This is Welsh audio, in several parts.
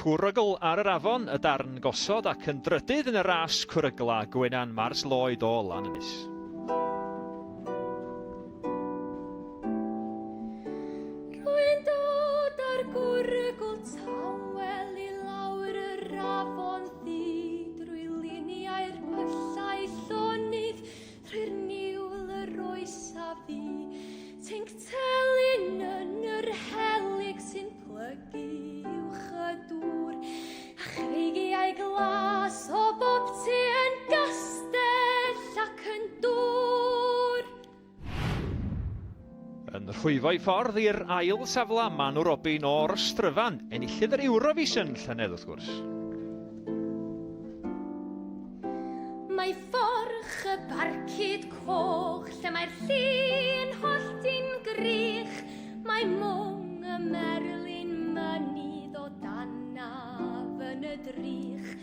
Cwrygl ar yr afon, y darn gosod ac yn drydydd yn y ras cwrygla Gwenan Mars Lloyd o Lanynys. Rwy'n dod ar gwrygl tawel i lawr yr afon ddu drwy luniau'r pyllau llonydd trwy'r niwl yr oes a fu. Tinc Telyn yn yr helyg sy'n plygu uwch y dŵr, a chreigiau glas o bob tu yn gastell ac yn dŵr. Yn rhwyfo'i ffordd i'r ail safle, Manu Robin o Rostryfan, enillydd yr Eurovision llynedd wrth gwrs. Mae fforch y barcud coch lle mae'r llun hollti'n grych, mae mwng y merlyn mynydd o danaf yn y drych.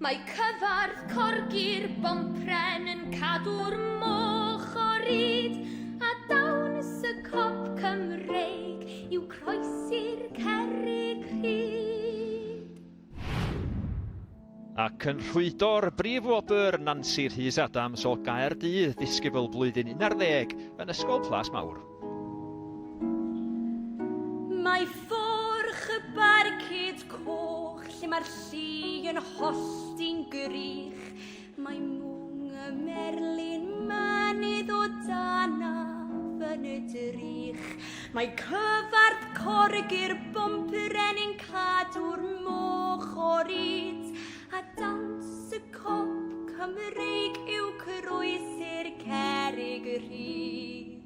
Mae cyfarth corgi'r bompren yn cadw'r moch o ryd, a dawns y cop Cymreig yw croesi'r cerrig rhyd. Ac yn rhwydo'r brif wobr, Nansi Rhys Adams o Gaerdydd, disgybl blwyddyn 11 yn Ysgol Plas Mawr. Mae fforch y barcud coch lle mae'r llu yn hollti'n grych. Mae mwng y merlyn mynydd o danaf yn y drych. Mae cyfarth corgi'r bwmpren yn cadw'r moch o'r yd, a dawns y cop Cymreig yw croesi'r cerrig rhyd.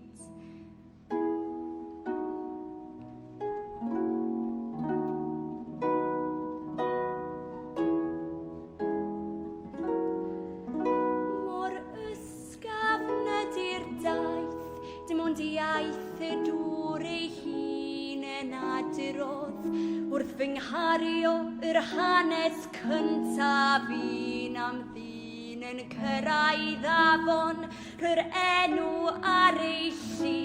Mor ysgafn ydi'r daith, dim ond iaith y dŵr ei hun yn adrodd wrth fy nghario yr hanes cyntaf un am ddyn yn cyrraedd afon Rhoi'r enw ar ei llu,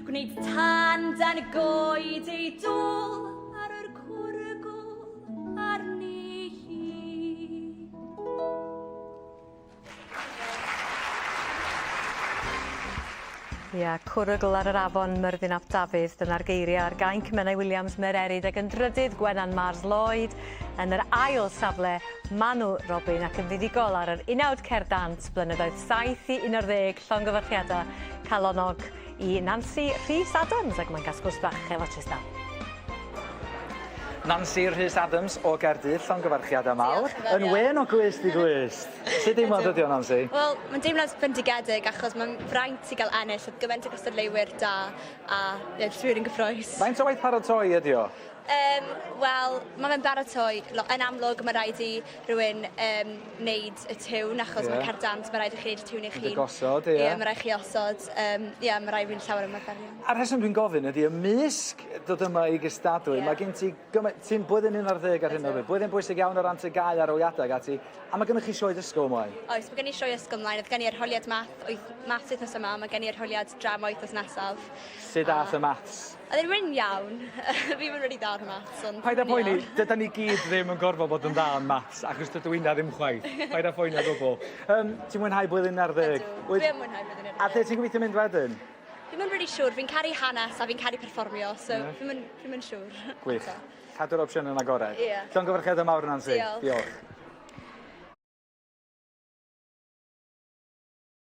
gwneud tân dan goed ei dôl ar yr cwrygl arni hi. Ia, cwrygl ar yr afon Myrddin ap Dafydd, dyna'r geiriau ar gainc Menai Williams Mererid ac yn drydydd Gwenan Mars Lloyd, yn yr ail safle Manw Robin ac yn fuddugol ar yr unawd Cerdd Dant blynyddoedd 7 i 11, llongyfarchiadau calonnog i Nansi Rhys Adams ac mae'n cael sgwrs bach efo Trystan. Nansi Rhys Adams o Gaerdydd, llongyfarchiadau mawr. Yn wên o glust i glust. Sut deimlad ydi o, Nansi? Wel, mae'n deimlad bendigedig achos mae'n fraint i gael ennill oedd gymaint o gystadleuwyr da a ie, jyst wir yn gyffrous. Faint o waith paratoi ydi o? Yym, wel, ma' fe'n baratoi lo- yn amlwg ma' raid i rywun yym neud y tiwn achos ma' cerdd dant ma' raid i chi neud y tiwn eich hun. Yn dy gosod ie. Ie ma' rai' chi osod yym ie ma' rai' fi'n llawer o ymarferion. A'r rheswm dwi'n gofyn ydi ymysg dod yma i gystadlu yeah. mae gen ti gymaint ti'n blwyddyn 11 ar hyn o bryd, blwyddyn bwysig iawn o ran TGAU arholiadau ac ati, a mae gennych chi sioe ysgol ymlaen. Oes, mae gen i sioe ysgol ymlaen. Oedd gen i arholiad math wyth, maths wythnos yma, mae gen i arholiad drama wythnos nesaf. Sut ath y maths? Oedd e'n mynd iawn. Fi ddim yn rili dda ar maths ond... Paid â poeni, dydan ni gyd ddim yn gorfod bod yn dda yn maths, achos dydw inna ddim chwaith. Paid â phoeni o gwbl. Um, ti'n mwynhau blwyddyn ar ddeg? Ydw, dwi yn mwynhau blwyddyn ar ddeg. A lle ti'n gobeithio mynd wedyn? Fi'm yn rili siŵr, fi'n caru hanes a fi'n caru perfformio, so yeah. fi'm yn, fi yn siŵr. Gwych. Cadw'r opsiwn yn agored. Ie. Yeah. Llongyfarchiadau mawr Nansi. Diolch. Diolch.